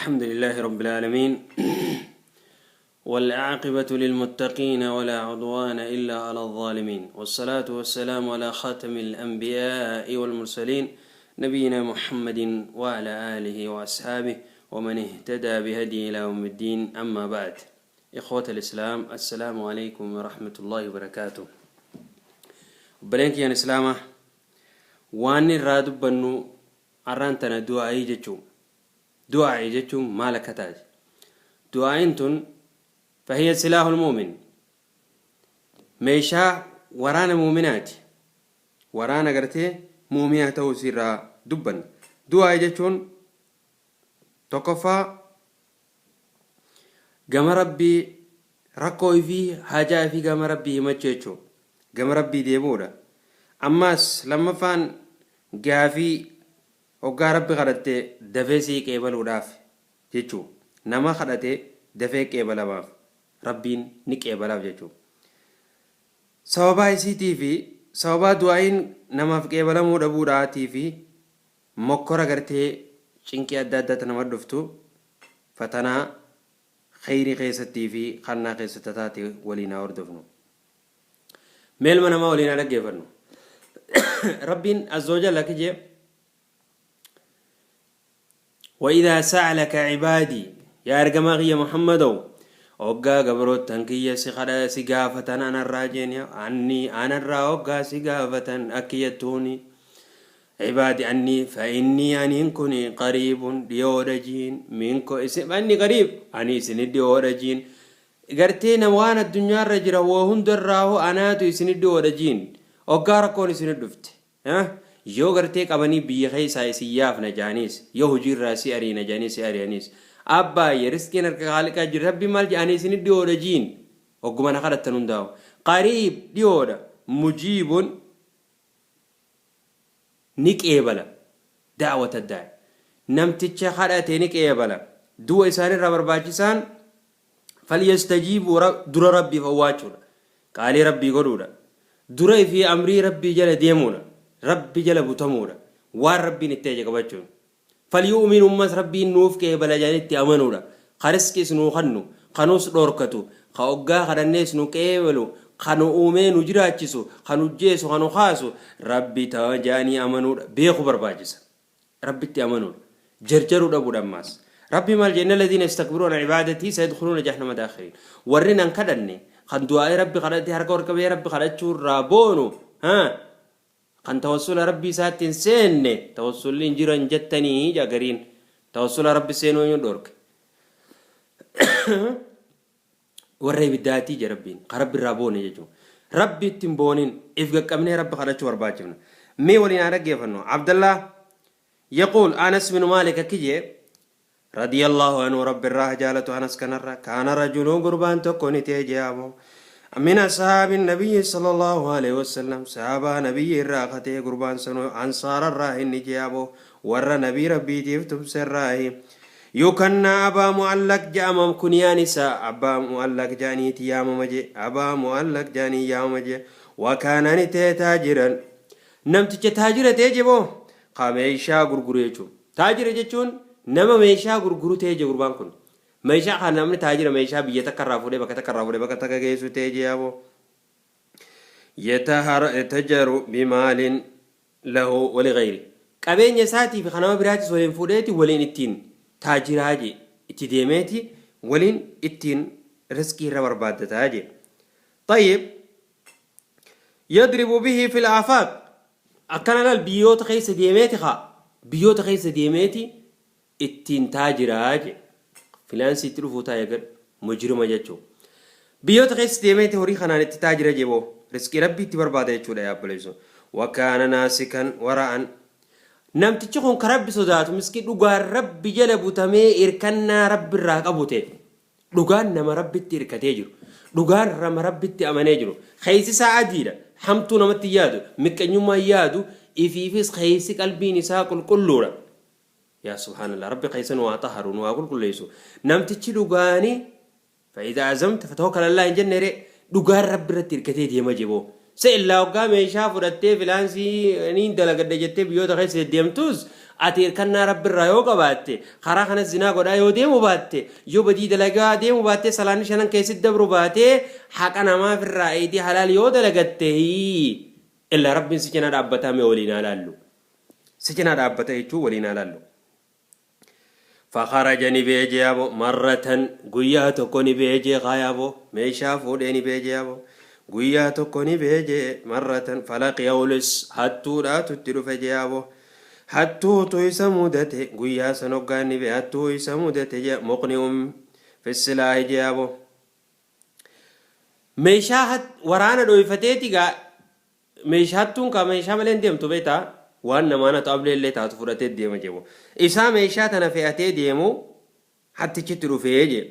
الحمد لله رب العالمين، والعاقبة للمتقين ولا عدوان إلا على الظالمين، والصلاة والسلام على خاتم الأنبياء والمرسلين، نبينا محمد وعلى آله وأصحابه ومن اهتدى بهديه إلى يوم الدين. أما بعد، إخوة الإسلام، السلام عليكم ورحمة الله وبركاته. Obboleen kiyyan islaamaa, waan irraa dubbannu arraan tana du'aa'ii jechuu. Du'aa'ii jechuun maal akka taate, du'aa'iin tun fahiya silaahul mu'min, meeshaa waraana mu'minaati. Waraana gartee mu'minaa ta'uu isii irraa dubbanna. Du'aa'ii jechuun tokkoffaa gama Rabbii rakkoo fi haajaa fi gama Rabbii himachuu jechuudha. Gama Rabbii deebi'uudha. Ammaas lammaffaan gaafii hoggaa Rabbi kadhatte dafee sii qeebaluudhaaf jechuudha. Nama kadhate dafee qeebalamaaf, Rabbiin ni qeebalaaf jechuudha. Sababaa isiitii fi sababaa du'aa'iin namaaf qeebalamuu dhabuudhaatii fi mokkora gartee cinqii adda addaatti nama dhuftu, fatanaa kheyrii keessattii fi kannaa keessatti taate waliin haa hordofnu. Mee ilma namaa waliin haa dhaggeeffannu. Rabbiin azza wajalla akka jee: وإذا سألك عبادي, yaa ergamaa kiyya Muhammadow, hoggaa gabroottan kiyya si kadha si gaafatan anarraa jeen, عني anarraa hoggaa si gaafatan akki jettuuni: عبادي عني فإني aniin kun قريب dhiyoodha jiin منكم isin فإني قريب ani isinit dhiyoodha jiin. Gartee nama waan addunyaarra jira waa hundarraahu anaatu isinit dhiyoodha jiin. Hoggaa rakkoon isinit dhufte, yoo gartee qabanii biyya keessaa isin yaafna jaaniis, yoo hojiirraa si ariina jaanii si ari'aniis, abbaayye riskiin harka Khaaliqaa jira. Rabbi maal jedha? Ani isinit dhiyoodha jiin. Hogguma na kadhattan hundaa'u قريب dhiyoodha, مجيب ni qeebala, دعوة الداع namticha kadhate ni qeebala. Du'a isaanirraa barbaachisaan فليستجيبوا dura Rabbiif owwaachuudha, qaalii Rabbii godhuudha, dura fi amrii Rabbii jala deemuudha, Rabbi jala butamuudha, waan Rabbiin itti ajaje qabachuun. فليؤمنوا ummas Rabbiin nuuf qeebala jedhanitti amanuudha. Ka riskiis nuu kannu, kanuus dhoorkatu, ka oggaa kadhannees nu qeebalu, ka nu uumee nu jiraachisu, ka nu jeesu, ka nu kaasu Rabbi ta'a jedhanii amanuudha, beeku barbaachisa. Rabbitti amanuudha, jarjaruu dhabuudha. Ammaas Rabbi maal jedhe? إن الذين يستكبرون عن عبادتي سيدخلون جهنم داخرين. Warri nan kadhanne, kan du'aa'ee Rabbi kadhate, harka ol qabee Rabbi kadhachuu irraa boonu, haa kan tawassula Rabbii isaatti hin seenne, tawassulli hin jiran jettanii jagariin, tawassula Rabbi seenuu eenyu dhorke? Warra ibiddaatii je Rabbiin. Ka Rabbi irraa boone jechuun Rabbi itti hin boonin, if gaqqabnee Rabbi kadhachuu barbaachifna. Mee waliin haa dhaggeeffannu. Abdallah يقول أنس بن مالك akki رضي الله عنه, Rabbi irraa jaalatu Anas kanarra: كان رجل gurbaan tokko ni ta'e je'amu من أصحاب النبي صلى الله عليه وسلم, sahaabaa Nabiyyi irraa katee gurbaan sanu ansaara irraa inni je'amu, warra Nabii Rabbiitiif tumse irraahi. يكنى أبا معلق je'amam, kunyaan isaa Abbaa Mu'allaq jedhaniiti yaamama je, Abaa Mu'allaq jedhanii yaamama je. وكان ni ta'e تاجرا, namticha taajira ta'e jeboo, ka meeshaa gurguru jechuun. Taajira jechuun nama meeshaa gurguru ta'e je. Gurbaan kun meeshaa kan namni taajira meeshaa biyya takka irraa fuudhee bakka takka irraa fuudhee bakka takka geessu ta'e je yaaboo. يتاجر بمال له ولغيره, qabeenya isaatii fi kan nama biraatis waliin fuudheeti waliin ittiin taajiraa je, itti deemeeti waliin ittiin riskii irra barbaaddataa je. طيب، يضرب به في الآفاق, akkana laal, biyyoota keessa deemeeti, haa biyyoota keessa deemeeti ittiin taajiraa je. Filaansii itti dhufuu taa'e gad mujrima jechuu. Biyyoota keessa deemeeti horii kanaan itti taajira jeboo, riskii Rabbii itti barbaada jechuudha. Yaabboleessu, وكان ناسكا ورعا, namtichi kun ka Rabbi sodaatu, miskii dhugaan Rabbi jala butamee irkannaa Rabbi irraa qabu ta'e. Dhugaan nama Rabbitti hirkatee jiru, dhugaan nama Rabbitti amanee jiru, keessi isaa adiidha, hamtuu namatti yaadu, miqqanyummaa yaadu, ifiifis keessi qalbiin isaa qulqulluudha. Yaa subhaanallah, Rabbi keessa nu haa xaharu, nu haa qulqulleessu. Namtichi dhugaanii فإذا عزمت فتوكل على الله hin jenne ree? Dhugaan Rabbi irratti hirkatee deema jeboo. Se'illaa hoggaa meeshaa fudhattee filaansii ni dalagadha jettee biyyoota keessa deddeemtus Ati hirkannaa Rabbirraa yoo qabaatte, karaa kanas zinaa godhaa yoo deemu baatte, yoo badii dalagaa deemu baattee salaanni shanan kee sitti dabru baatee haqa namaa firraa eeydee halaal yoo dalagatte illaa Rabbiin si cinaa dhaabbataa mee waliin haa laallu. Si cinaa dhaabbata jechuun waliin haa laallu. Fakaraja ni beeje abo marratan guyyaa tokko ni beeje kaaya abo meeshaa fuudhee ni beeje abo guyyaa tokko ni beeje marratan falaqiya ulis hattuudhaatu itti dhufe jee abo hattuutu isa mudate guyyaa san hoggaa inni bee hattuu isa mudate jee muqni'um fissilaahi jee abo meeshaa waraana dhoyfateeti gaa Meeshaa hattuun kaa meeshaa malee hin deemtu beektaa waan namaan hatu ablee illee taatu fudhatee deema jebu. Isaa meeshaa tana fe'atee deemu hattichitti dhufee jee.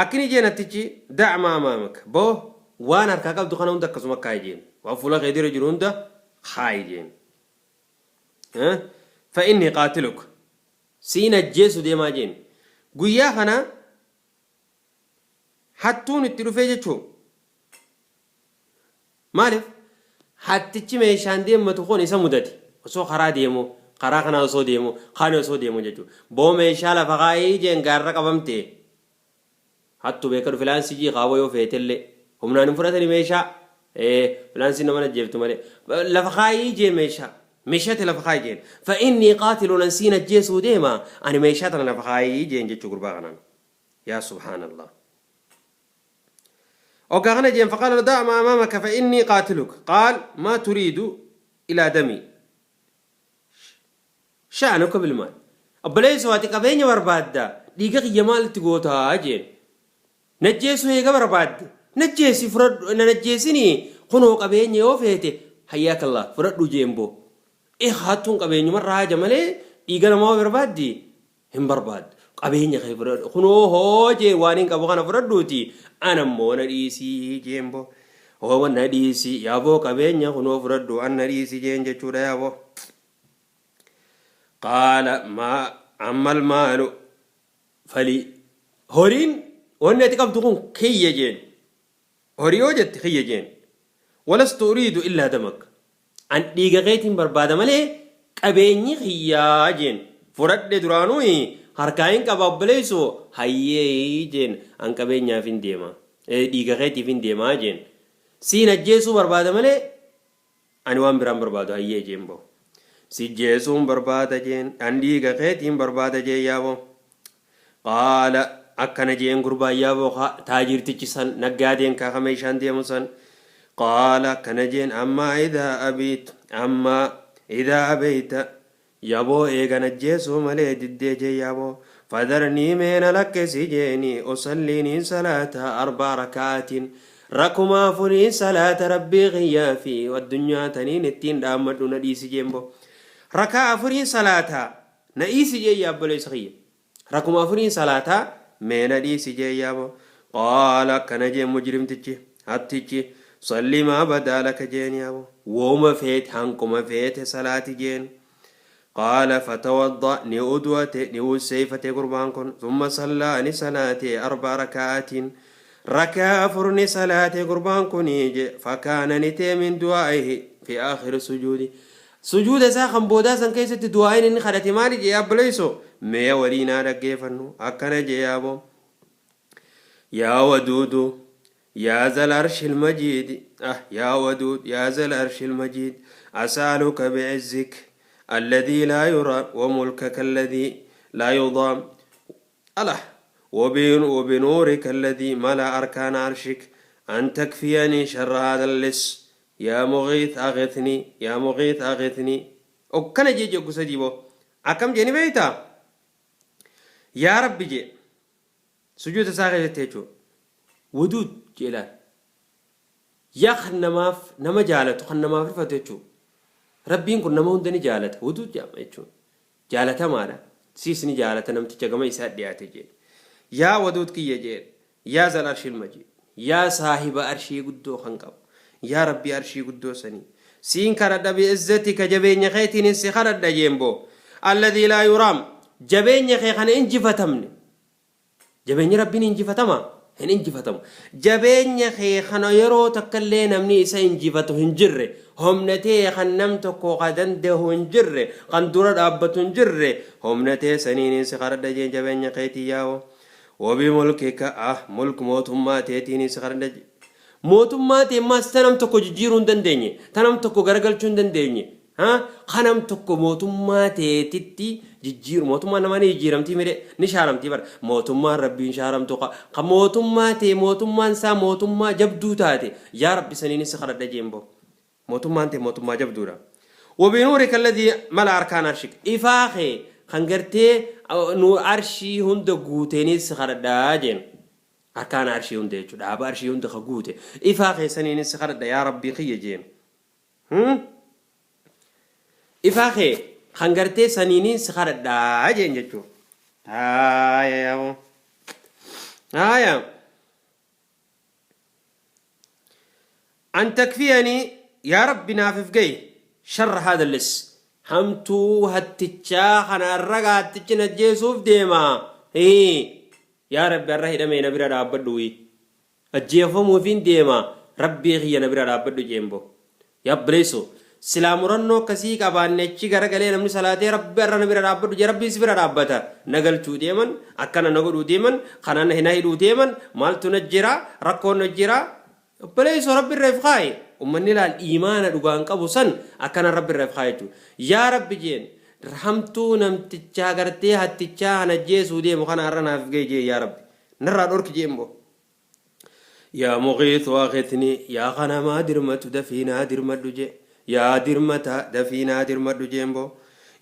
Akkini jeen hattichi dac maa amaamak boo waan harkaa qabdu kana hunda akkasuma kaayi jeen. Waan fuula kee dura jiru hunda kaayi jeen. Fa inni qaatiluk siin ajjeesu deemaa jeen. Guyyaa kana Hattuun itti dhufee jechuu Maaliif? Hattichi meeshaan deemmatu kun isa mudate. Osoo karaa deemu, karaa kanaa osoo deemu, kaan osoo deemu jechuudha. Boo meeshaa lafa kaa'ii jeen gaarra qabamte. Hattu beekadhu filaansii jii kaaboo yoo feetellee. Humnaan hin fudhatani meeshaa. Ee filaansiin nama ajjeeftu malee. Lafa kaa'ii jeen meeshaa. Meeshaa te lafa kaa'i jeen. Fa inni qaatilun an siin ajjeesuu deema. Ani meeshaa tana lafa kaa'ii jeen jechuu gurbaa kanaan. Yaa subhaanallah. Hoggaa kana jeen faqaala daa maa amaamaka fa innii qaatiluk qaal maa turiidu ilaa damii sha'anuka bilmaal obboleessoo ati qabeenya barbaadda dhiiga kiyya maalitti gootaa jeen najjeessuu eega barbaadde najjeessi fudhadhu na najjeessinii kunoo qabeenya yoo feete hayyaakallah fudhadhu jeen boo eh hattuun qabeenyumarraa haja malee dhiiga namaa barbaaddi Hin barbaaddu. Qabeenya kee fudhadhu. Kunoo hoo jeen waan hin qabu kana fudhadhuuti. Ana immoo na dhiisii jeen boo. Hoo na dhiisi yaaboo qabeenya kunoo fudhadhu an na dhiisi jeen jechuudha yaaboo. Qaala maa ammal maalu falii. Horiin wanni ati qabdu kun kiyya jeen. Horii yoo jette kiyya jeen. Walastu uriidu illaa damak. An dhiiga keetiin barbaada malee qabeenyi kiyyaa jeen. Fudhadhe duraanuu harkaa hin qaba obboleessoo hayyee jeen an qabeenyaaf hin deema. Dhiiga keetiif hin deemaa jeen. Siin ajjeesuu barbaada malee ani waan biraan barbaadu hayyee jeen boo. Si jeesuun barbaada jeen an dhiiga keetiin barbaada jeen yaaboo. Qaala, akkana je'een gurbaan yaaboo ka taajirtichi san, naggaadeen ka ka meeshaan deemu san. Qaala, akkana je'een, ammaa idhaa abiit, ammaa idhaa abeyta, yaboo eega najjeesuu malee diddee jee yaaboo, fadharnii mee na lakkisi jeeni, usallii niin salaata arba'a raka'aatiin, rakuma afuriin salaata Rabbii kiyyaa fi addunyaa taniin ittiin dhaammadhu na dhiisi jeen boo. Rakaa afuriin salaataa. Na dhiisi jeen yaa obboleessa kiyya. Rakuma afuriin salaataa mee na dhiisi jeen yaaboo. Qaala akkana jeen mujrimtichi, hattichi, salli maa badaa laka jeen yaaboo. Wooma feete hanquma feete salaati jeen. Qaala fatawadda ni udu'ate ni wusseeyfate gurbaan kun. Thumma sallaa ni salaate arba'a raka'aatiin. Rakaa afur ni salaate gurbaan kuni je fakaana ni ta'e min du'aa'ihi fi aakhiri sujuudi. Sujuuda isaa kan boodaa san keessatti du'aa'iin inni kadhate maali jee yaa obboleessoo? Mee waliin haa dhaggeeffannu. Akkana jee yaaboo. Yaa waduudu yaa zal arshil majiid ah yaa waduud yaa zal arshil majiid as'aluka bi'izzik alladhii laa yuraa wa mulkaka alladhii laa yudaam alah وبنورك الذي ملأ أركان عرشك أن تكفيني شر هذا اللص Yaa Mughiith aghithni, yaa Mughiith aghithni. Okkana jee joggu sadii boo. Akkam jee ni beektaa? Yaa Rabbi jee. Sujuuda isaa keessatti jechuudha. Wuduud jee laal. Yaa kan namaaf nama jaalatu kan namaaf rifatu jechuudha. Rabbiin kun nama hunda ni jaalata. Wuduud jedhama jechuudha. Jaalatamaadha. Siis ni jaalata namticha gama isaa dhiyaate jee. Yaa waduud kiyya jee. Yaa zal arshil majiid. Yaa saahiba arshii guddoo kan qabu. Yaa Rabbii arshii guddoo sanii. Siin kadhadha bi'izzatika jabeenya keetiinin si kadhadha jeen boo. Alladhii laa yuraam. Jabeenya kee kana injifatamne. Jabeenyi Rabbiin injifatama? Hin injifatamu. Jabeenya kee kana yeroo takkallee namni isa injifatu hin jirre, humna tee kan nam tokko ka dandahu hin jirre, kan dura dhaabbatu hin jirre, humna tee saniinin si kadhadha jeen jabeenya keetii yaa'u. Wabimulkika ah mulk mootummaa teetiinin si kadhadha jeen. Mootummaa tee maas ta nam tokko jijjiiruu hin dandeenye, ta nam tokko garagalchuu hin dandeenye, ha ka nam tokko mootummaa teetitti jijjiiru mootummaan namaa ni jijjiiramtii mire ni shaaramtii bara mootummaan rabbii hin shaaramtu ka ka mootummaa tee mootummaan isaa mootummaa jabduu taate yaa rabbi saniinis si kadhadha jeen boo mootummaan tee mootummaa jabduudha wabinuurika alladhii mala arkaan arshik ifaa kee kan gartee nu arshii hunda guuteenis si kadhadha jeen arkaan arshii hunda jechuudha dhaaba arshii hunda ka guute ifaa kee saniinis si kadhadha yaa rabbii kiyya jeen Ifaa kee kan gartee saniiniin si kadhadhaa jeen jechuu. Haaya yaaboo. Haaya. An takfiyanii yaa rabbi naaf if gahi sharra haadha lis. Hamtuu hattichaa kana arraga hattichi na ajjeesuuf deema. Hii. Yaa rabbi arra hidhamee na bira dhaabbadhu wii. Ajjeefamuufiin deema rabbii kiyya na bira dhaabbadhu jeen bo. Yaa obboleessoo silaa murannoo akkasii qabaanne achi garagalee namni salaatee rabbi arra na bira dhaabbadhu jee rabbiin si bira dhaabbata. Na galchuu deeman akkana na godhuu deeman kana na hidhuu deeman maaltu na jira rakkoon na jira. Obboleessoo rabbi irra if kaa'i. Ummanni laal iimaana dhugaan qabu san akkana rabbi irra if kaa'i jechuudha. Yaa rabbi jeen hamtuu namtichaa gartee hattichaa kan ajjeesuu deemu kana arra naaf gahi jeen yaa rabbi. Narraa dhorki jeen bo. Yaa muqiitu akhithni yaa kanamaa dirmatu dafii naa dirmadhu jee yaa dirmataa dafii naa dirmadhu jeen boo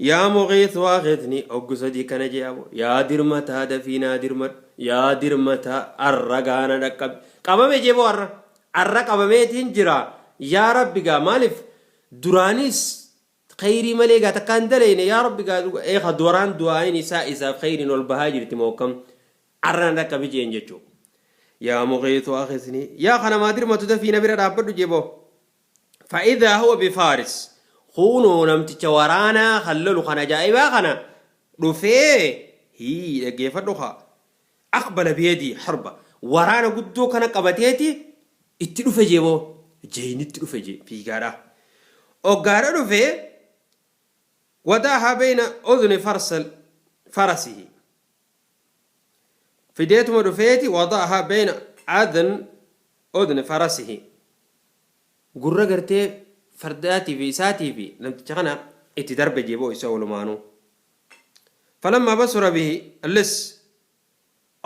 yaa muqiitu akhithni oggu sadii kana jee abo yaa dirmataa dafii naa dirmadhu yaa dirmataa arra gaana dhaqqabi qabame jee boo arra arra qabameetiin jira yaa rabbi gaa maaliif duraanis kheyrii malee gaa takkaa hin daleyne yaa rabbi gaa dhuga eeka duraan du'aayin isaa isaaf kheyriin ol bahaa jirti moo akkam arra na dhaqqabi jeen jechuu yaa muqiitu akhisni yaa kana maa dirmatu dafii na bira dhaabbadhu jee boo fa'idaa huwa bifaaris kunoo namticha waraanaa kan lolu kan ajaa'ibaa kana dhufee hii dhaggeeffadhu kaa aqbala biyadii harba waraana guddoo kana qabateeti itti dhufe jee boo jeeynitti dhufe jee fiigaadha oggaadha dhufe wadaahaa beyna udhni farsal farasihi fideetuma dhufeeti wadaahaa beyna adn udhni farasihi gurra gartee fardaatii fi isaatii fi namticha kana itti darbe jee boo isa walumaanuu Falammaa basura bihi lis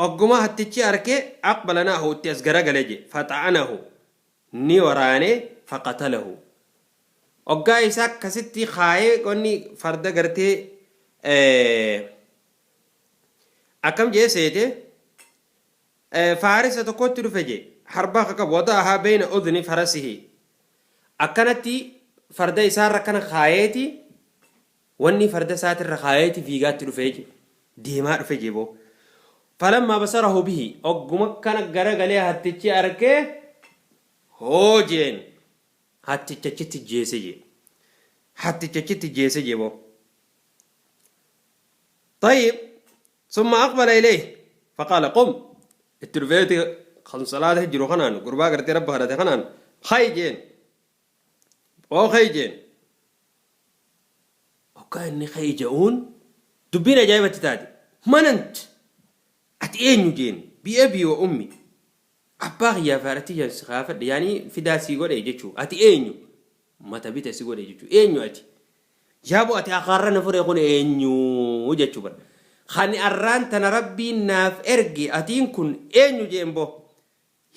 ogguma hattichi arke aqbala na'ahu itti as garagale je faxa'anahu ni waraane faqatalahu oggaa isa akkasitti kaayee qonni farda gartee akkam jee seete faarisa tokkotti dhufe je harbaa ka qabu wada'ahaa beyna udhni farasihi akkanatti farda isaarra akkana kaayeeti Wanni farda isaatirra kaayeeti fiigaatti dhufee je. Deemaa dhufe je boo. Falammaa basarahu bihi ogguma akkana garagalee hattichi arke hoo jeen hatticha achitti jeese je. Hatticha achitti jeese je boo. طيب ثم أقبل إليه فقال قم itti dhufeeti kan salaata jiru kanaan gurbaa gartee rabba kadhate kanaan khayi jeen oo khayi jeen Hoggaa inni ka'e ja'uun dubbiin ajaa'ibatti taate. Man ant? Ati eenyu jeen. Bi abii wa ummi. Abbaa kiyyaa fi haadha tiyya si kaafadhe yaani fidaa sii godhe jechuu. Ati eenyu? Mata bita si godhe jechuu. Eenyu ati? Yaaboo ati akaarra na fure kun eenyu jechuu bar. Kan arraan tana rabbiin naaf erge atiin kun eenyu jeen boo.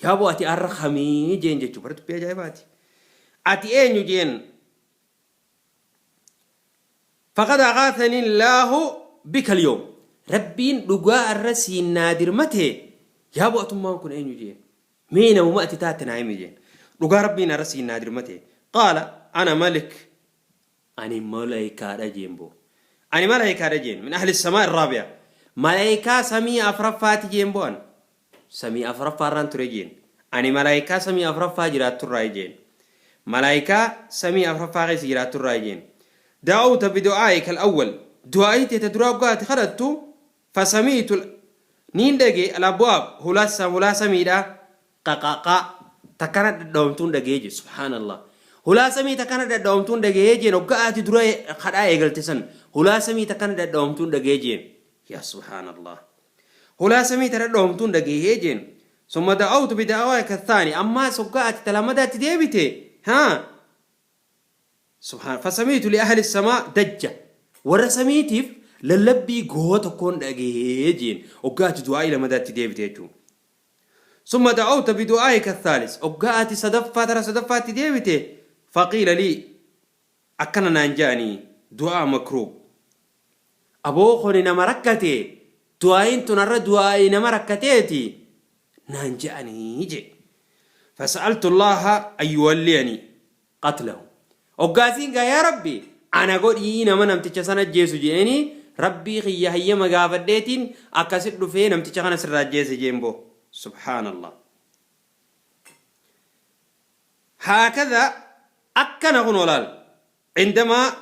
Yaaboo ati arra kamii jeen jechuu bar dubbii ajaa'ibaati. Ati eenyu jeen. Faqad aghathani Allaahu bika al-yawm. Rabbiin dhugaa arra siin naa dirmate yaa bo atummaan kun eenyu jeen. Mee namuma ati taate naa himi jeen. Dhugaa Rabbiin arra siin naa dirmate. Qaala ana malik ani malaykaadha jeen bo. Ani malaykaadha jeen min ahli samaa irraabi'a. Malaykaa samii afraffaati jeen bo an. Samii afraffaa irraan ture jeen. Ani malaaykaa samii afraffaa jiraatturraayi jeen. Malaaykaa samii afraffaa keessa jiraatturraayi jeen. Da'awta bidu'aa'ika al-awwal. Du'aa'ii tee ta duraa hoggaa ati kadhattu fasami'tu Niin dhagee al-abwaab hulaa samiidhaa qaqaqaa takkana dhadhawamtuun dhagee je. Subhaanallah. Hulaa samii takkana dhadhawamtuun dhagee jeen hoggaa ati dura kadhaa eegalte san hulaa samii takkana dhadhawamtuun dhagee jeen. Yaa subhaanallah. Hulaa samii ta dhadhawamtuun dhagee jeen. Summa da'awtu bida'awaaka thaani ammaas hoggaa ati ta lamadaatti deebite haa Subhaan fasamiitu li ahli samaa dajja warra samiitiif lallabbii goowa tokkoon dhagahee jeen oggaa ati du'aa'ii lamadaatti deebite jechuun. Summa da'awta bidu'aa'ika thaalis oggaa ati sadaffaa tara sadaffaatti deebite faqiila lii akkana naan ja'anii du'aa makruub aboo kuni nama rakkate du'aa'iin tun har'a du'aa'ii nama rakkateeti naan ja'anii jee. Fasa'altu Allaaha an yuwalliyanii qatlahu. Hoggaa isiin gaa yaa Rabbi ana godhii nama namticha san ajjeesu je'eenii Rabbii kiyya hayyama gaafadheetiin akkasit dhufee namticha kana sirraa ajjeese jeen boo. Subhaanallah. Haakadha akkana kunoo laal. Indamaa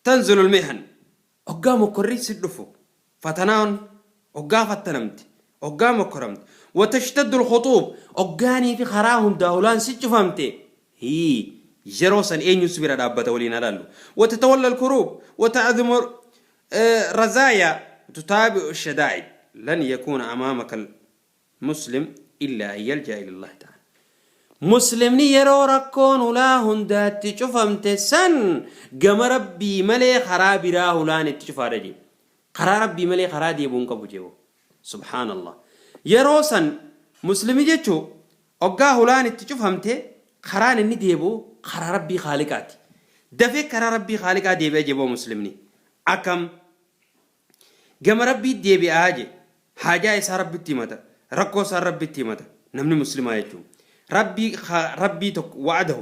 tanzilul mihan. Hoggaa mokkorri si dhufu fatanaan hoggaa fattanamte hoggaa mokkoramte watashtaddu lkhuxuub hoggaanii fi karaa hundaa hulaan si cufamte hii yeroo san eenyu si bira dhaabbata waliin haa laallu watatawalla lkuruub wata'dhumu razaaya tutaabi'u shadaa'id lan yakuuna amaamaka muslim illaa an yalja'a ila Allahi ta'ala. Muslimni yeroo rakkoon hulaa hundaatti cufamte san gama Rabbii malee karaa biraa hulaan itti cufaadha jee. Karaa Rabbii malee karaa deebi'u hin qabu jee. Subhaanallah. Yeroo san muslimi jechuu hoggaa hulaan itti cufamte karaan inni deebi'u karaa Rabbii Khaaliqaati. Dafee karaa Rabbii Khaaliqaa deebi'a jee boo muslimni. Akkam? Gama Rabbiitti deebi'aa je. Haajaa isaa Rabbitti himata. Rakkoo isaa Rabbitti himata. Namni muslimaa jechuun. Rabbii Rabbii tokko wa'adahu.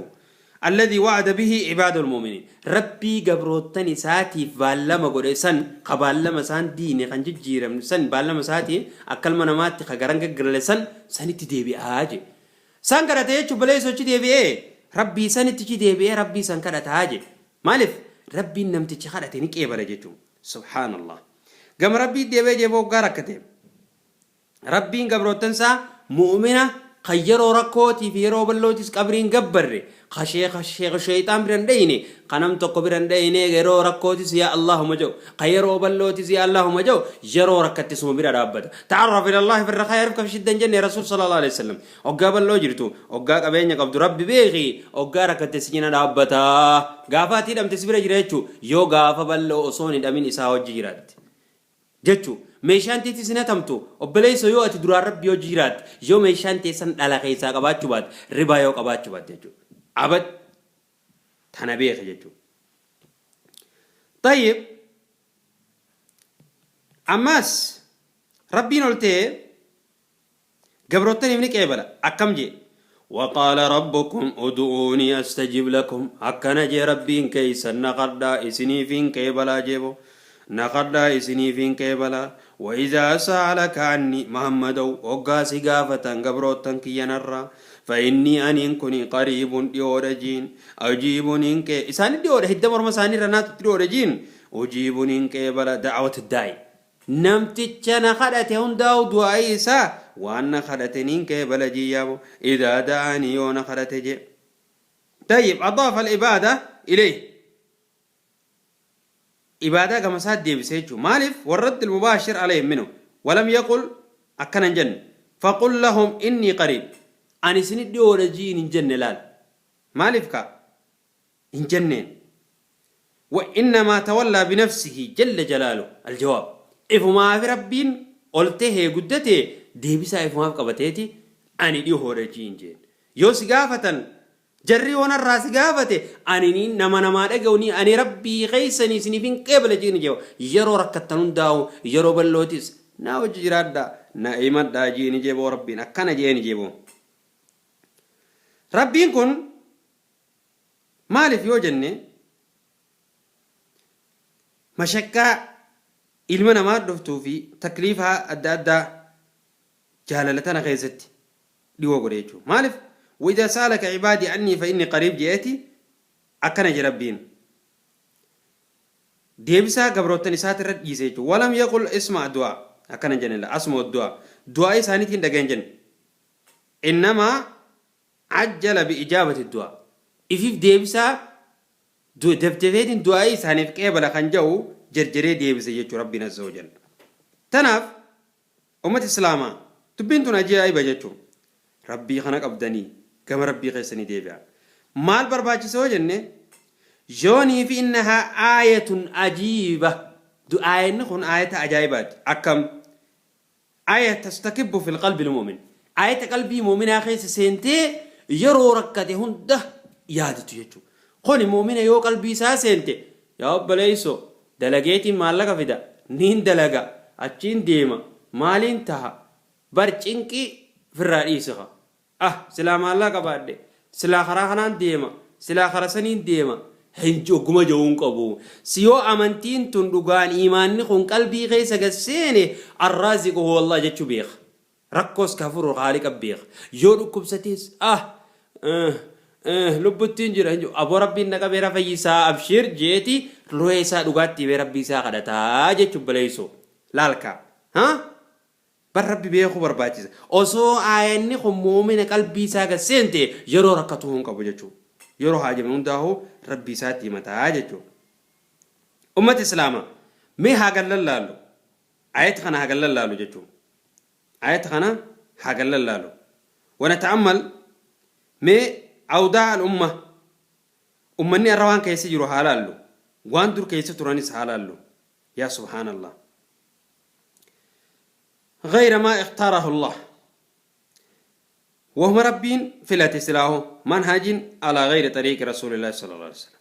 Alladhii wa'ada bihi ibaadul mu'miniin. Rabbii gabroottan isaatiif baallama godhe san ka baallama isaan diine kan jijjiiramne san baallama isaatiin akka ilma namaatti ka garan gaggarale san sanitti deebi'aa je. San kadhate jechuun baleessoo achi deebi'ee Rabbii sanitti achi deebi'ee Rabbii san kadhataa je. Maaliif Rabbiin namticha kadhate ni qeebala jechuun. Subhaanallah. Gama Rabbii deebi'ee jeeboo hoggaa rakkate. Rabbiin gabroottan isaa mu'mina kan yeroo rakkootii fi yeroo bal'ootis qabriin gabbarre ka sheekha sheekha sheeyxaan bira hin dhayne ka nam tokko bira hin dhayne yeroo rakkootis yaa Allahuma jedhu ka yeroo bal'ootis yaa Allahuma jedhu yeroo rakkatte suma bira dhaabbata. Ta'arraf ila Allahi fi rakhaa yarifka fi shidda hin jenne Rasuul sallallahu alaihi wasallam. Hoggaa bal'oo jirtu, hoggaa qabeenya qabdu Rabbi beeki, hoggaa rakkatte si cina dhaabbata. Gaafa ati hidhamte si bira jira jechuu, yoo gaafa bal'oo osoo hin hidhamin isaa hojji jiraatte. Jechuu, meeshaan teetis hin hatamtu, obboleesso yoo ati duraan Rabbi hojji jiraatte, yoo meeshaan teessan dhala keessaa qabaachuu baatte, ribaa yoo qabaachuu baatte jechuu. Abad tana beeki jechuu. Tayyib, ammaas Rabbiin ol ta'e Gabroottaniif ni qeebala. Akkam jee? Waqaala rabbukum udu'uunii astajib lakum. Akkana jee Rabbiin keeysan na kadhaa isiniifiin qeebalaa jee boo. Na kadhaa isiniifiin qeebalaa. Wa izaa sa'alaka anni Muhammadow hoggaa si gaafatan gabroottan kiyya narraa. Fa innii aniin kuni qariibun dhiyoodha jiin. Ujiibu nin qee isaani dhiyoodha hidda morma isaanii irra naatutti dhiyoodha jiin. Ujiibu nin qeebala da'awata daa'i. Namticha na kadhate hundaa'u du'aa'ii isaa waan na kadhate niin qeebala jiiyyaabo idaa da'aanii yoo na kadhate jee. Tayyib adaafa al-ibaada ilayhi ibaadaa gama isaatti deebise jechuudha. Maaliif warraddi al-mubaashir alayhim minhu walam yaqul akkana hin jenne faqul lahum innii qariib ani isinit dhiyoodha jiin hin jenne laal maaliif kaa hin jenneen. Wa innamaa tawallaa binafsihi jalla jalaaluhu aljawaab. Ifumaafi Rabbiin ol tahee guddate deebisaa ifumaaf qabateeti ani dhihoodha jiin jeen. Yoo si gaafatan jarri yoo narraa si gaafate ani ni nama namaa dhaga'u ni ani Rabbii keeysanii isiniif hin qeebala jiin jee yeroo rakkattan hundaa'u yeroo bal'ootis naa wajji jiraadhaa na himadhaa jiini jee boo Rabbiin akkana jeeni jee boo. Rabbiin kun Maaliif yoo jenne mashaqqaa ilma namaa dhuftuu fi takliifaa adda addaa jaalala tana keessatti dhiyoo godhe jechuudha. Maaliif وإذا سألك عبادي عني فإني قريب je'eeti akkana je Rabbiin. Deebisaa gabroottan isaati irra dhiise jechuudha. ولم يقل اسمع دعاء. Akkana hin jenne, asuma du'a du'aa isaaniitiin dhagaye hin jenne. Innamaa ajjala bi'ijaabati du'a, ifiif deebisaa dafdafeetiin du'aa isaaniif qeebala kan jedhu jarjaree deebise jechuu Rabbiin azza wa jalla. Tanaaf ummata Islaamaa, dubbiin tun ajaa'iba jechuu. Rabbii kana qabdanii gama Rabbii keessanii deebi'a. Maal barbaachisa yoo jenne, yoonii fi innahaa aayatun ajiiba, aayanni kun aayata ajaa'ibaati. Akkam aaya tastakibbu fil qalbi mu'min, aayata qalbii mu'minaa keessa seentee yeroo rakkate hunda yaadatu jechuudha. Kuni mu'mina yoo qalbii isaa seente, yaa obboleesso, dalageetiin maallaqa fida, niin dalaga, achiin deema, maaliin taha, bar cinqii firraa dhiisika. Ah, silaa maallaqa qabaadhe, silaa karaa kanaan deema, silaa kara saniin deema hin ogguma ja'uun qabu. Si yoo amantiin tun dhugaan iimaanni kun qalbii keessa gad seene, arraaziqu huwa Allah jechuu beeka. Rakkoos ka furu Khaaliqa beeka. Yoo dhukkubsatees, ah, lubbuttiin jira hin jiru, aboo Rabbiin na qabeera, fayyisaa, abshir jeeti ruhee isaa dhugaatti himee Rabbii isaa kadhataa jechuu baleessoo. Laalkaa. Ha? Bar Rabbi beekuu barbaachisa. Osoo aayanni kun mu'umina qalbii isaa gad seente, yeroo rakkatuu hin qabu jechuudha. Yeroo haajame hundaa'uu Rabbii isaatti himataa jechuudha. Ummata Islaamaa, mee haa gad lallaallu. Ayata kana haa gad lallaallu jechuudha. Ayata kana haa gad lallaallu. Wanata'ammal, mee awdaa al-umma, ummanni har'a waan keessa jiru haa laallu. Waan dur keessa turanis haa laallu. Yaa subhaanallah. غير ما اختاره الله، وهم ربين فلت سلاه منهج على غير طريق رسول الله صلى الله عليه وسلم.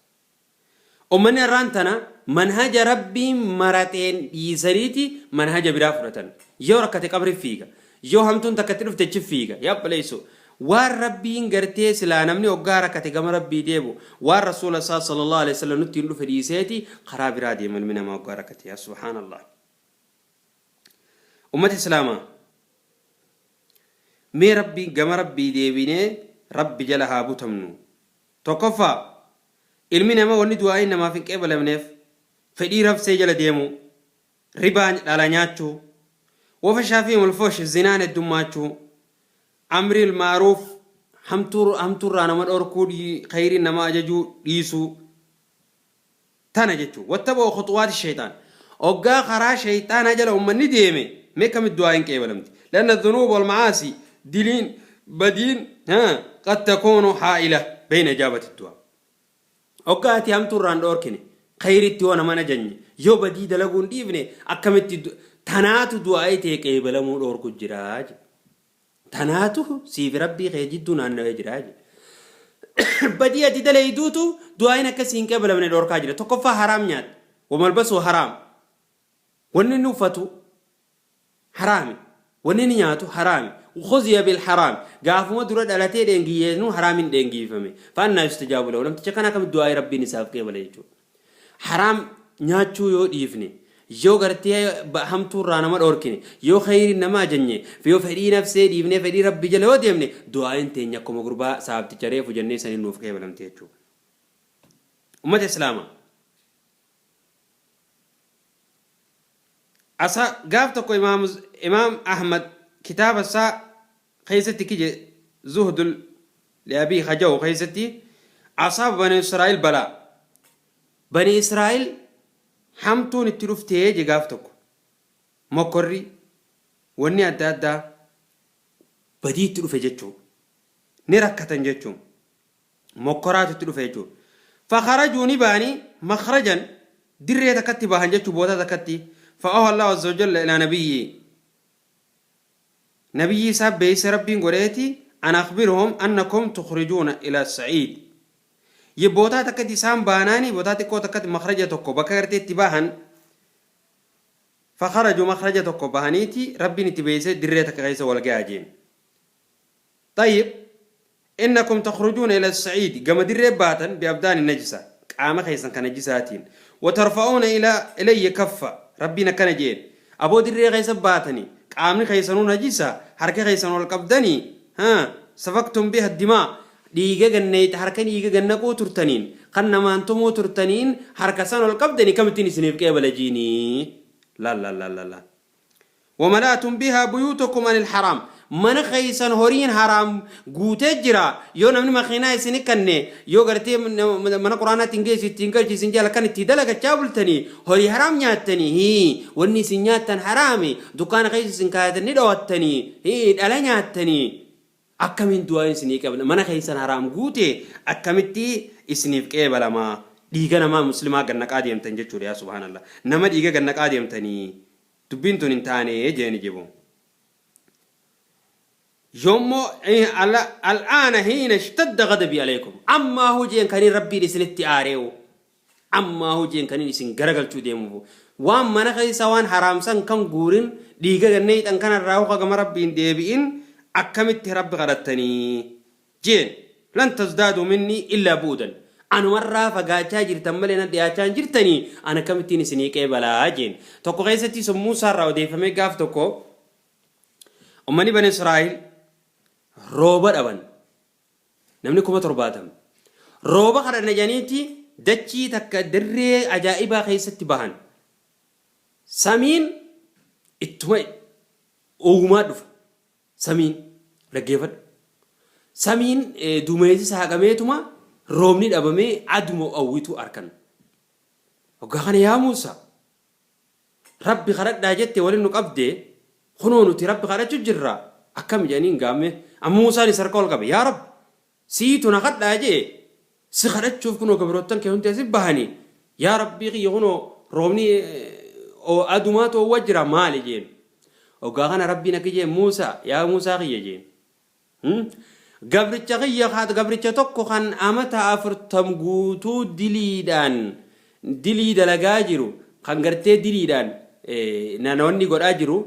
Ummanni har'aan tana manhaja Rabbiin marateen dhiisaniiti manhaja biraa fudhatan. Yoo rakkate qabri fiiga. Yoo hamtuun takka itti dhufte achi fiiga. Yaa obboleessoo, waan Rabbiin gartee silaa namni hoggaa rakkate gama Rabbii deebu, waan Rasuula isaa sallallahu alaihi wasallam nutti hin dhufe dhiiseeti karaa biraa deema ilmi namaa hoggaa rakkate. Yaa subhaanallah. Ummata Islaamaa, mee Rabbii gama Rabbii deebinee Rabbi jala haa butamnu. Tokkoffaa, ilmi namaa wanni du'aa'iin namaaf hin qeebalamneef fedhii rabsee jala deemuu, ribaa dhala nyaachuu, wafashaa fi mulfush zinaan heddummaachuu, amriil ma'ruuf hamtuurraa nama dhorkuu, khayriin nama ajajuu dhiisuu tana jechuu. Wattaba'u khuxuwaati shayxaan, oggaa karaa shayxaanaa jala ummanni deeme, mee kamit du'aa'iin qeebalamti? Lanna dhunuub wal ma'aasi, diliin badiin qad takuunu haa'ila bayna ijaabati du'aa. Oggaa ati hamtuu irraa hin dhoorkine, khayritti yoo nama hin ajajne, yoo badii dalaguu hin dhiifne, akkamitti tanaatu du'aa'ii tee qeebalamuu dhoorku jira jedhe. Tanaatu siifi Rabbii kee jidduu naannawee jira jedhe. Badii ati dalayduutu du'aa'iin akka sii hin qeebalamne dhoorkaa jira. Tokkoffaa, haraam nyaatta. Wamalbasuu haraam. Wanni inni uffatu haraami. Wanni inni nyaatu haraami. Khuziya bil haraam. Gaafuma dura dhalatee dheengiyyeesnu haraamin dheengiifame. Fa'annaa yustajaabu lahu. Namticha kana akkamitti du'aa'ii Rabbiin isaaf qeebala jechuudha. Haraam nyaachuu yoo dhiifne, yoo gartee hamtuurraa nama dhoorkine, yoo khayriin nama ajajne, yoo fedhii nafsee dhiifnee fedhii Rabbii jala yoo deemne, du'aa'iin teenya akkuma gurbaa sahaabticha reefu jennee saniin nuuf qeebalamti jechuudha. Ummata Islaamaa. Asa gaaf tokko Imaam Ahmad kitaaba isaa keessatti kije Zuhdul liabii Hajahu keessatti, asaaba Bani Israa'il balaa. Bani Israa'il hamtuun itti dhuftee je. Gaaf tokko mokkorri wanni adda addaa badii itti dhufe jechuu, ni rakkatan jechuu, mokkoraatu itti dhufe jechuudha. Fakharajuu, ni ba'anii, makhrajan, dirree takkatti bahan jechuu, bootaa takkatti. Fa'aha Allahu azza wa jalla ilaa nabiyyi, nabiyyii isaa beeyse Rabbiin godheeti, an akhbirhum annakum tukhrijuuna ila sa'iid. Ye bootaa takkatti isaan baanaani, bootaa xiqqoo takkatti, makhraja tokko bakka gartee itti bahan. Fakharajuu makhraja tokko bahaniiti, Rabbiin itti beeyse dirree takka keessa wal gayaa jeen. طيب، إنكم تخرجون إلى الصعيد، gama dirree baatan، بأبدان نجسة، qaama keessan kan najisaatiin، وترفعون إلي كفا. Rabbiin akkana jeen: aboo, dirree keessa baatanii qaamni keessanuu najisa, harka keessan ol qabdanii, ها سفكتم بها الدماء، dhiiga ganneeyta, harka dhiiga gannaquu turtaniin, kan namaan tumuu turtaniin, harka san ol qabdanii kamittiin isiniif qeebala jiinii? La la la la la. Wamala'atum bihaa buyuutakum anil haraam. Mana keessan horiin haraam guutee jira. Yoo namni makiinaa isini kanne, yoo gartee mana quraanaatti hin geessu ittiin galchi isin jala kan itti dalagachaa bultanii horii haraam nyaattanii, hii wanni isin nyaattan haraami, dukkaana keessa isin kaayatan ni dhowattanii, hii dhala nyaattanii, akkamiin du'aan isinii qabna? Mana keessan haraam guute, akkamitti isiniif qeebalama? Dhiiga namaa muslimaa gannaqaa deemtan jechuudha. Yaa subhaanallah, nama dhiiga gannaqaa deemtanii, dubbiin tun hin taane jeeni jibu. Yoommoo al'aana hiina ishtadda ghadabii alaykum, ammaa hojeen kaniin rabbiin isinitti aareewu, ammaa hojeen kaniin isin garagalchuu deemuuf, waan mana keessa waan haraamsan kan guurin, dhiiga ganneeyxan kanarraa hoka gama rabbiin deebi'in, akkamitti rabbi kadhattanii jeen. Lan tazdaaduu minnii illaa bu'udan, anumarraa fagaachaa jirtan malee nan dhiyaachaa hin jirtanii, an akkamittiin isinii qeebalaa jeen. Tokko keessatti sun Muusaarraa odeeffamee, gaaf tokko ummanni bani Israa'el rooba dhaban, namni 70,000 rooba kadhanna jedhaniiti dachii takka dirree ajaa'ibaa keessatti bahan. Samiin ittuma uumaa dhufa. Samiin, dhaggeeffadhu, samiin duumessi saaqameetuma roobni dhabamee aduma awwitu arkan. Hoggaa kana, yaa Muusaa, rabbi kadhadhaa jette, waliin nu qabde, kunoo nuti rabbi kadhachu jirra, akkam jedhaniin gaamme. Amma Muusaanis harka ol qabe, yaa rabbi, siitu na kadhaa jee, si kadhachuuf kunoo gabroottan kee hundi asi bahanii, yaa rabbii kiyya, kunoo roobni adumaatu oowwa jira, maali jeen. Hoggaa kana rabbiin akka jeen, Muusaa, yaa Muusaa kiyya jeen, gabricha kiyya, gabricha tokko kan amata 40 guutuu diliidhaan dilii dalagaa jiru, kan gartee diliidhaan namoonni godhaa jiru,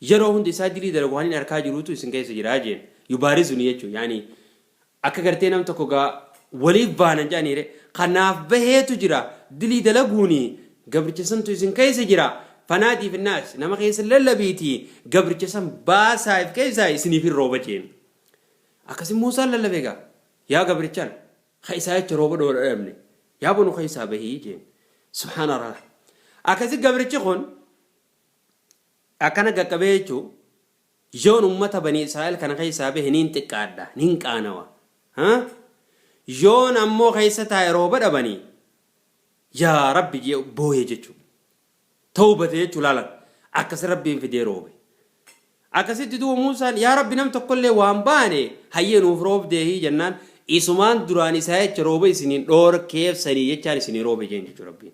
yeroo hunda isaa dilii dalagu kan inni harkaa jirutu isin keessa jira jeen. Yubaarizuni jechuun yaani akka gartee nam tokko gaa waliif baanan jedhaniire, kanaaf baheetu jira dilii dalaguuni, gabricha santu isin keessa jira. Fanaadii finnaas, nama keessa lallabiiti, gabricha san baasaaf keessaa isiniif hin rooba jeen. Akkasi Muusaan lallabe gaa, yaa gabrichaan ka isaa jecha rooba dhoodha dhabne, yaa bonu keessaa bahii jeen. Subhaanallah, akkasi gabrichi kun akkana qaqqabee jechuu, yoon ummata bani Israa'el kana keessaa bahe niin xiqqaadha, niin qaanawa, yoon ammoo keessa taa'e rooba dhabanii, yaa rabbi jee booye jechuu, tawbate jechuu. Laalan, akkas rabbiin fidee roobe. Akkasitti duuba Muusaan, yaa rabbi, nam tokkollee waan baane, hayyee nuuf roobdeehii jennaan, isumaan duraan isaa jecha rooba isiniin dhoorkeefsanii jechaan isinii roobe jeen jechuu rabbiin.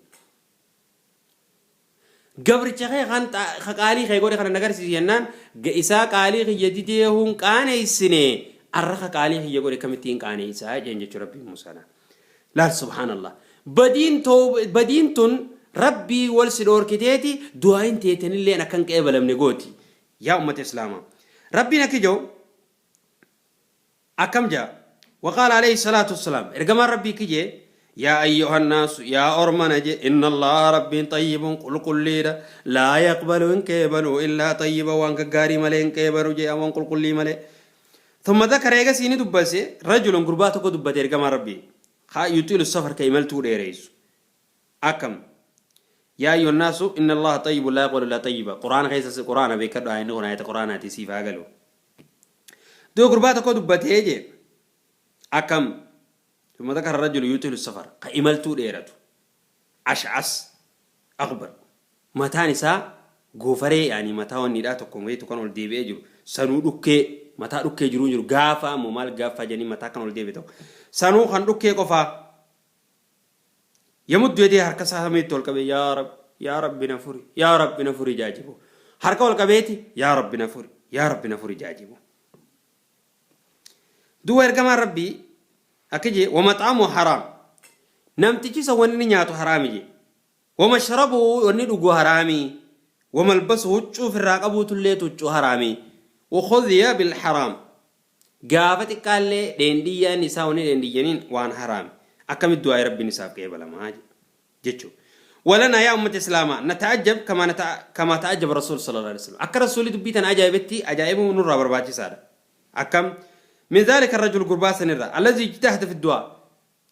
Gabricha kee kan qaalii kee godhe kana nagarsiisi jennaan, isaa qaalii kiyya didee hun qaaneessine, arra ka qaalii kiyya godhe kamittiin qaaneessaa jeen jechuu rabbiin Muusaadhaan. Laal, subhaanallah, badiin tun rabbii wal si dhoorkiteeti, du'aayin teetanilleen akkan qeebalamne gooti. Yaa ummata islaamaa, rabbiin akki jiru akkam jaa? Waqaala alayhi salaatu wassalaam, ergamaan rabbii kijee, yaa ayyuha nnaasu, yaa ormana je, inna allaha, rabbiin, xayyibun, qulqulliidha, laa yaqbalu, hin qeebalu, illaa xayyiba, waan gaggaarii malee hin qeebalu jee, waan qulqullii malee. ثم ذكر, eegasii ni dubbase, رجلا, gurbaa tokko dubbate ergamaan rabbii, haa يطيل السفر, ka imaltuu dheereysu. Akkam? يا أيها الناس إن الله طيب لا يقبل إلا طيبا. Quraana keessa, quraana beekadhu, ayinni kun ayata quraanaati, siif haa galu. Du'a gurbaa tokko dubbatee jee. Akkam? ثم ذكر الرجل يطيل السفر, ka imaltuu dheeratu, أشعث أغبر, mataan isaa goofaree, yaani mataa wanniidhaa tokko wayitu kan ol deebi'ee jiru, sanuu dhukkee, mataa dhukkee jiruu jiru, gaafa ammoo maal gaafa jedhanii, mataa kan ol deebi'e tokko sanuu kan dhukkee qofaa, يمد يديه, harka isaa samiitti ol qabee, yaa rabbi, yaa rabbi na furi, yaa rabbi na furi jaajibu. Harka ol qabeeti, yaa rabbi na furi, yaa rabbi na furi jaajibu. Duuba ergamaan rabbii akka jee, ومطعمه حرام, namtichi isa wanni nyaatu haraami jee, ومشربه, wanni dhugu haraami, وملبسه, huccuu ofirraa qabuutullee huccuu haraami, وغذي بالحرام, gaafa xiqqaallee dheendhiyyaan isaa wanni dheendhiyyaniin waan haraami, akkamitti du'aa rabbiin isaaf qeebalamaa jechuudha. ولنا يا أمة إسلاما نتعجب كما تعجب الرسول صلى الله عليه وسلم. akka rasuulli dubbii tana ajaa'ibetti ajaa'ibu nurraa barbaachisaadha. Akkam? من ذلك الرجل, gurbaa sanirra, الذي اجتهد في الدعاء,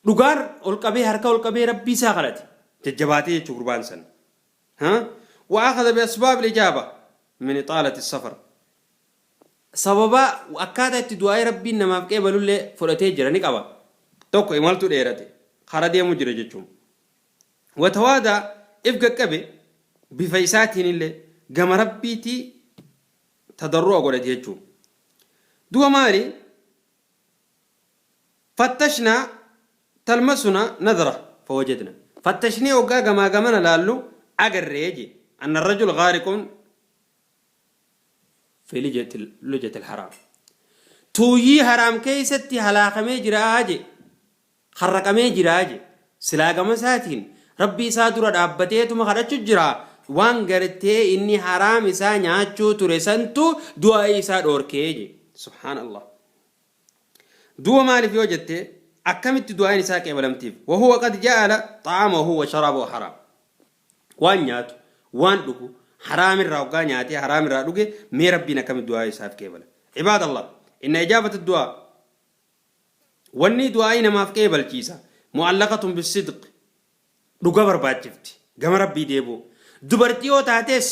dhugaan ol qabee, harka ol qabee rabbii isaa kadhate jajjabaatee jechuu gurbaan san. ها, وأخذ بأسباب الإجابة. Min ixaalati safar. Sababa akkaataa itti du'aa'ii Rabbiin namaaf qeebalullee fudhatee jira ni qaba. Tokko imaltu dheerate kara deemu jira jechuun. Watawaadaa if gaqqabe bifa isaatiinillee gama Rabbiitii tadarru'a godhate jechuun. Du'a maali? Fattashnaa talmasuna nadra fawajadna. Fattashnee hoggaa gamaa gamana laallu agarree je. Anna rajul ghaariqun fi lujatil haraam. Tuuyyii haraam keessatti halaakamee jiraa je. Harraqamee jiraa je. Silaa gama isaatiin Rabbii isaa dura dhaabbateetuma kadhachu jira. Waan gartee inni haraam isaa nyaachuu ture santu du'aa'ii isaa dhoorkee je. Subhaanallah. Duuba maaliif yoo jette akkamitti du'aa'iin isaa qeebalamtiif? Wahuwa qad ja'ala xa'amahu wa sharaabahu haraam. Waan nyaatu, waan dhugu haraam irraa hoggaa nyaatee haraam irraa dhuge mee Rabbiin akkamitti du'aa'ii isaaf qeebala? Ibaadallah, inna ijaabata du'aa wanni du'aa'ii namaaf qeebalchiisa mu'allaqatun bisidq dhuga barbaachifti gama Rabbii deebi'u. Dubartii yoo taates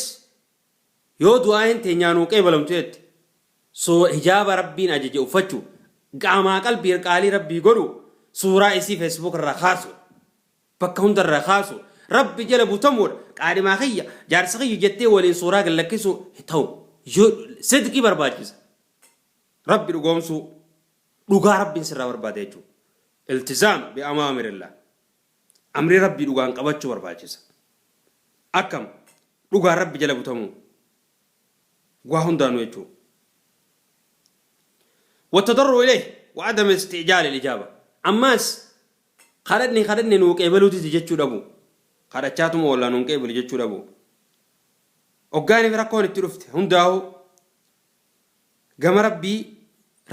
Yoo du'aa'iin teenyaa nuu qeebalamtu jette hijaaba Rabbiin ajaje uffachuu, qaamaa qalbii qaalii Rabbii godhuu, suuraa isii Facebook irraa kaasu, bakka hunda irraa kaasu, Rabbi jala butamuudha, qaadhimaa kiyya, jaarsa kiyya jettee waliin suuraa gad lakkisuu hin ta'u. Yoo sidqii barbaachisa. Rabbi dhugoomsuu, dhugaa Rabbiin sirraa barbaada jechuudha. Iltizaam bi amaamirillah. Amrii Rabbii dhugaan qabachuu barbaachisa. Akkam? Dhugaan Rabbi jala butamuu. Waa hundaanuu jechuu. Wattadarru ilayh wa adama isti'jaal al-ijaaba. Ammaas kadhanne kadhanne nuu qeebaluu dide jechuu dhabuu. Kadhachaatuma oollaa nuun qeebalu jechuu dhabuu. Hoggaaniif rakkoon itti dhufte hundaa'uu Gama Rabbii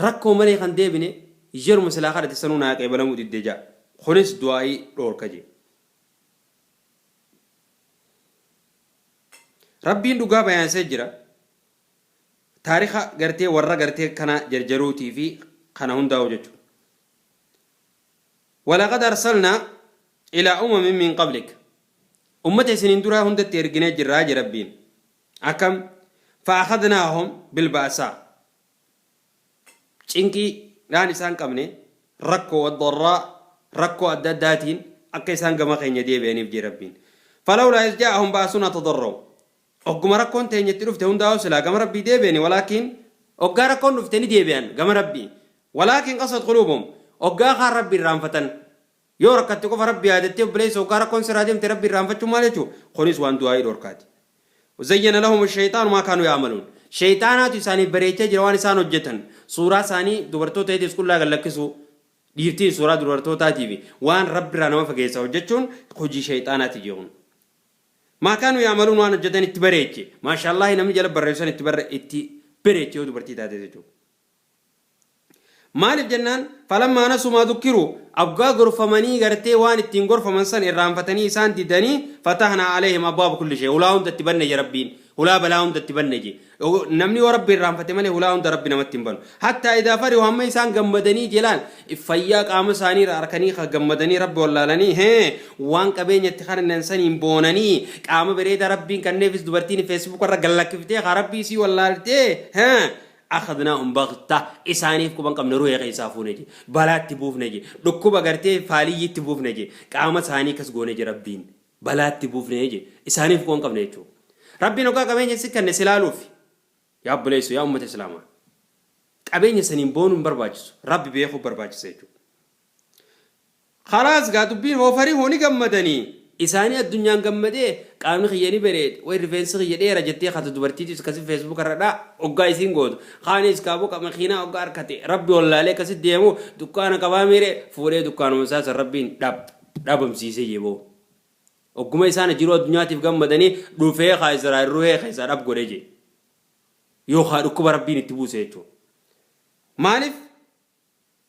rakkoo malee kan deebine yeruma silaa kadhate sanuu naa qeebalamuu didde ja'a. Kunis du'aa'ii dhoorka je'e. Rabbiin dhugaa bayaansee jira. Taarika gartee warra gartee kana jarjaruutii fi kana hundaa'u jechuudha. Walaqad arsalnaa ilaa umamin min qablik. Ummata isiniin duraa hundatti erginee jirraa je Rabbiin. Akkam? Fa'akhadnaahum bilba'saa. Cinqii dhaan isaan qabne, rakkoo waddarraa, rakkoo adda addaatiin akka isaan gama keenya deebi'aniif jee Rabbiin. Falawlaa iz jaa'ahum ba'asunaa tadarraw. Ogguma rakkoon teenya itti dhufte hundaa'uu silaa gama Rabbii deebi'ani walaakiin oggaa rakkoon dhufte ni deebi'an gama Rabbii. Walaakiin qasat quluubuhum. Oggaa kaan Rabbi irraanfatan. Yoo rakkatte qofa Rabbi yaadattee obboleessa hoggaa rakkoon sirraa deemte Rabbi irraanfachuun maal jechuu? Kunis waan du'aa'ii dhorkaati. Zayyana lahum shayxaanu maa kaanuu ya'maluun. Shayxaanaatu isaaniif bareechee jira waan isaan hojjetan. Suuraa isaanii dubartoota eetis qullaa gad lakkisuu, dhiirtiin suuraa dubartootaatii fi waan Rabbi irraa nama fageessa hojjechuun hojii shayxaanaati jee kun. Maa kaanuu ya'maluun waan hojjetan itti bareeche. Maashaallahi namni jala barreessu san itti barre itti bareeche yoo dubartii taate jechuudha. Maaliif jennaan falammaa nasuu maa dukkiruu abgaa gorfamanii gartee waan ittiin gorfaman san irraanfatanii isaan didanii fatahnaa alayhim abwaaba kulli shay hulaa hunda itti banne je rabbiin hulaa balaa hunda itti banne je namni yoo rabbi irraanfate malee hulaa hunda rabbi namatti hin banu hattaa idaa farihu hamma isaan gammadanii jelaan fayyaa qaama isaanii irraa arkanii ka gammadanii rabbi wallaalanii hee waan qabeenya itti kannan saniin boonanii qaama bareedaa rabbiin kanneefis dubartiin feesbuuk irra gallakkiftee ka rabbii isii wallaaltee hee Akhadnaahum baghta isaaniif quba hin qabne ruhee keessaa fuune je balaa itti buufne je dhukkuba gartee faaliyyii itti buufne je qaama isaanii akkas goone je Rabbiin balaa itti buufne je isaaniif quba hin qabne jechuu Rabbiin hoggaa qabeenya si kenne si laaluufi yaa obboleesso yaa ummata islaamaa qabeenya saniin boonuu hin barbaachisu Rabbi beekuu barbaachisa jechuudha. Khalaas gaa dubbiin hoo farihuu ni gammadanii isaanii addunyaan gammadee qaamni kiyya ni bareede way rifeensi kiyya dheera jettee kata dubartiitis akkasi Facebook irra dhaa oggaa isiin gootu kaanis kaaboo ka makiinaa oggaa harkate rabbi wallaalee akkasi deemu dukkaana qabaa miire fuudhee dukkaanuma isaa san rabbiin dhab dhabamsiisee jeboo ogguma isaan jiruu addunyaatiif gammadanii dhufee kaa Israa'el ruhee keessaa dhab godhe jee yookaa dhukkuba rabbiin itti buuse jechuudha maaliif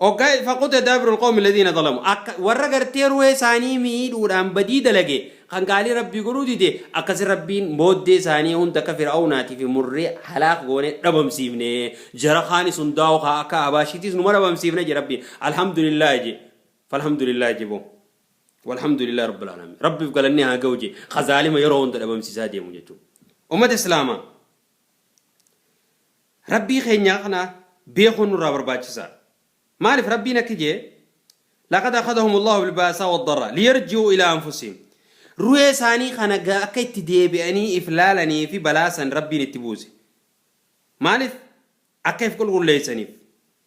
Oggaa faquxe daabirul qawmi alladhiina zalamu akka warra gartee ruhee isaanii miidhuudhaan badii dalage kan qaalii Rabbii godhuu dide akkasi Rabbiin booddee isaanii hunda akka fir'aawnaatii fi murree halaak goone dhabamsiifne jara kaanis hundaa'u kaa akka abaashiitiis numa dhabamsiifne je Rabbiin alhamdulillaahi je falhamdulillaahi je boo walhamdulillaahi rabbil aalamiin Rabbiif galanni haa ga'u je ka zaalima yeroo hunda dhabamsiisaa deemu jechuudha. Ummata Islaamaa. Rabbii keenya kana beekuun nurraa barbaachisaadha. Maaliif Rabbiin akki jee? Laqad akhadahum Allahu bilbaasaa waddarraa liyarji'uu ilaa anfusihim. Ruhee isaanii kana akka itti deebi'anii if laalanii fi balaa san Rabbiin itti buuse. Maaliif? Akka if qulqulleessaniif.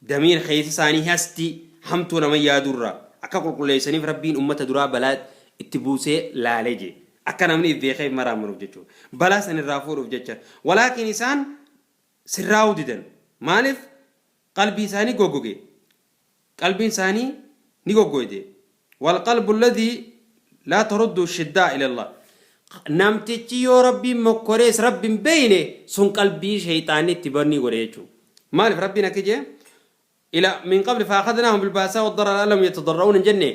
Damiir keessa isaanii hastii hamtuu nama yaaduu irraa akka qulqulleessaniif Rabbiin ummata duraa balaa itti buusee laale jee. Akka namni if beekee if maraamaruuf jechuudha. Balaa san irraa fuudhuuf jecha. Walaakin isaan sirraa'uu didan. Maaliif? Qalbii isaanii goggoge. Qalbiin isaanii ni goggoyde. Walqalbu alladhii laa taruddu shiddaa ila Allah. Namtichi yoo Rabbiin mokkorees Rabbi hin beeyne sun qalbii sheyxaanni itti bannii godhe jechuudha. Maaliif Rabbiin akki jee? Ila min qabli faakhadnaahum bilbaasaa waddarraa la'allahum yatadarra'uun hin jenne.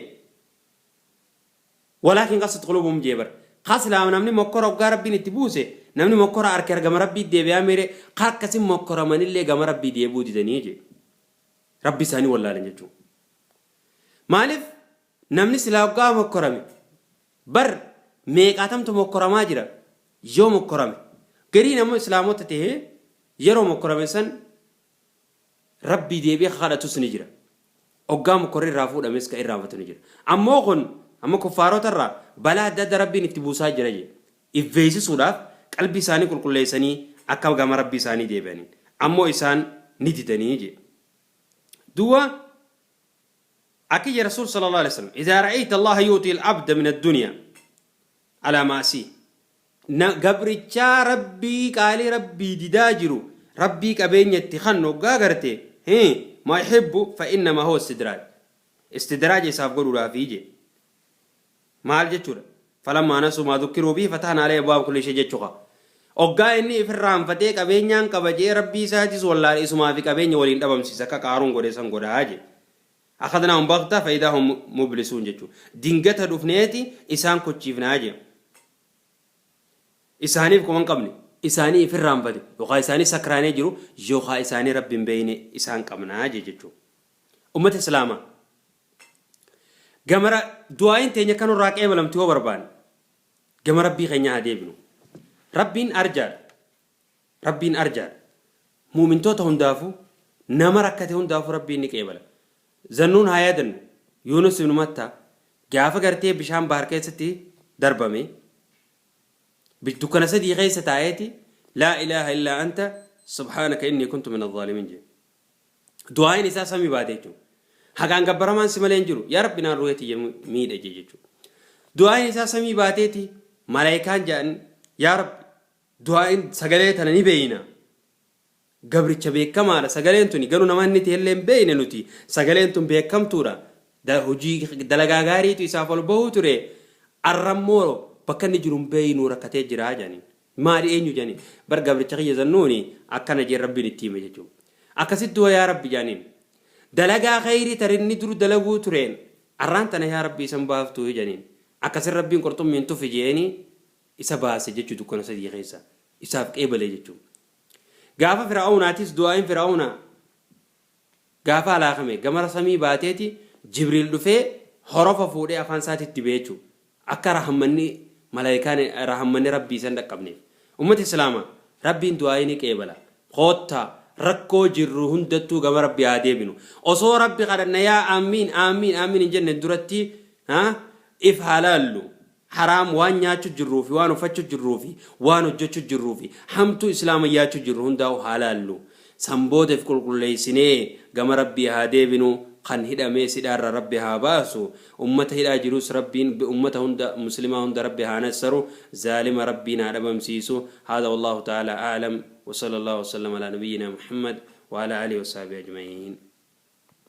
Walaakin qasat quluubuhum jee bar. Ka silaa namni mokkora hoggaa Rabbiin itti buuse namni mokkora arke gama Rabbii deebi'aa meere ka akkasi mokkoramanillee gama Rabbii deebi'uu didanii jee. Rabbi isaanii wallaalan jechuu. Maaliif namni silaa hoggaa mokkorame bar meeqaatamtu mokkoramaa jira yoo mokkorame gariin ammoo islaamota tahee yeroo mokkorame san Rabbii deebi'ee ka kadhatus ni jira. Oggaa mokkorri irraa fuudhames ka irraanfatu ni jira. Ammoo kun amma kuffaarota irraa balaa adda adda Rabbiin itti buusaa jira jedhe. If beeksisuudhaaf qalbii isaanii qulqulleessanii akka gama Rabbii isaanii deebi'aniin. Ammoo isaan ni didanii jedhe. Duuba akki jedhe Rasuul sallallahu alaihi wasallam idhaa ra'ayta Allaha yu'ti al-abda min ad-dunya ala ma'asih Na, gabrichaa Rabbii qaalii Rabbii didaa jiru Rabbii qabeenya itti kannu hoggaa garte, hi, maa yuhibbu fa innamaa huwa istidraaj. Istidraaja isaaf godhuudhaafi je. Maal jechuudha? Falammaa nasuu maa dhukkiruu bihi fatahnaa alayhim abwaaba kulli shay jechuudha. Hoggaa inni if irraanfatee qabeenyaan qaba je'ee Rabbii isaatis wallaale isumaa fi qabeenya waliin dhabamsiisa akka Qaaruun godhe san godhaa je. Akhadnaahum baghta fa idaa hum mublisuun jechuudha. Dingata dhufneeti isaan kochiifnaa je. Isaaniif quba hin qabne, isaanii if irraanfate, yookaa isaanii sakraanee jiru, yookaa isaanii Rabbi hin beeyne isaan qabnaa jee jechuu. Ummata Islaamaa! Gama du'aa'iin teenya akka nurraa qeebalamtu yoo barbaanne, gama Rabbii keenyaa haa deebinu. Rabbiin arjaadha. Rabbiin arjaadha. Mu'mintoota hundaafuu, nama rakkate hundaafuu Rabbiin ni qeebala. Zannuun haa yaadannu. Yuunus ibnu Mattaa gaafa gartee bishaan bahar keessatti darbame dukkana sadii keessa taa'eeti laa ilaaha illaa anta subhaanaka innii kuntu min azaalimiin jedhe. Du'aayin isaa samii baate jechuudha. Haqaan gabbaramaan si malee hin jiru. Yaa Rabbi naan ruhee tiyya miidhe jee jechuudha. Du'aayin isaa samii baateeti malaayikaan jedhan yaa Rabbi du'aayin sagalee tana ni beeyna. Gabricha beekamaadha sagaleen tuni garuu nama inni ta'ellee hin beekne nuti sagaleen tun beekamtuudha hojii dalagaa gaariitu isaaf ol bahuu ture arrammoo bakka inni jiru hin beeknu rakkatee jira jedhaniin maali eenyu jedhaniin bar gabricha kiyya zannuuni akkana jeen rabbiin itti hime jechuudha akkasitti hoo yaa rabbi jedhaniin dalagaa kheyrii tarinni dur dalaguu tureen arraan tana yaa rabbi isan baaftuu jedhaniin akkasin rabbiin qurxummiin tufi jeeni isa baase jechuu dukkana sadii keessa isaaf qeebalee jechuudha. Gaafa Fir'awnaatis du'aa'iin Fir'awnaa gaafa halaakame gamara samii baateeti Jibriil dhufee horofa fuudhee afaan isaatti itti ba'e jechuudha. Akka rahammanni malaayikaan rahammanni Rabbii isa hin dhaqqabneef. Ummata Islaamaa Rabbiin du'aa'ii ni qeebala. Koottaa rakkoo jirru hundattuu gama Rabbii haa deebinu. Osoo Rabbi kadhanna yaa aamiin aamiin aamiin hin jenne duratti if haa laallu. Haraam waan nyaachu jirruu fi waan uffachu jirruu fi waan hojjachu jirruu fi hamtuu islaama yaachu jirru hundaa'u haa laallu. San booda if qulqulleeysinee gama Rabbii haa deebinu kan hidhamees hidhaarraa Rabbi haa baasu ummata hidhaa jiruus Rabbiin ummata hunda muslimaa hunda Rabbi haa nassaru zaalima Rabbiin haa dhabamsiisu haadha wallaahu ta'aalaa a'lam wa sallallahu wa sallam alaa nabiyyinaa Muhammad wa alaa aalihi wa sahbihi ajma'iin.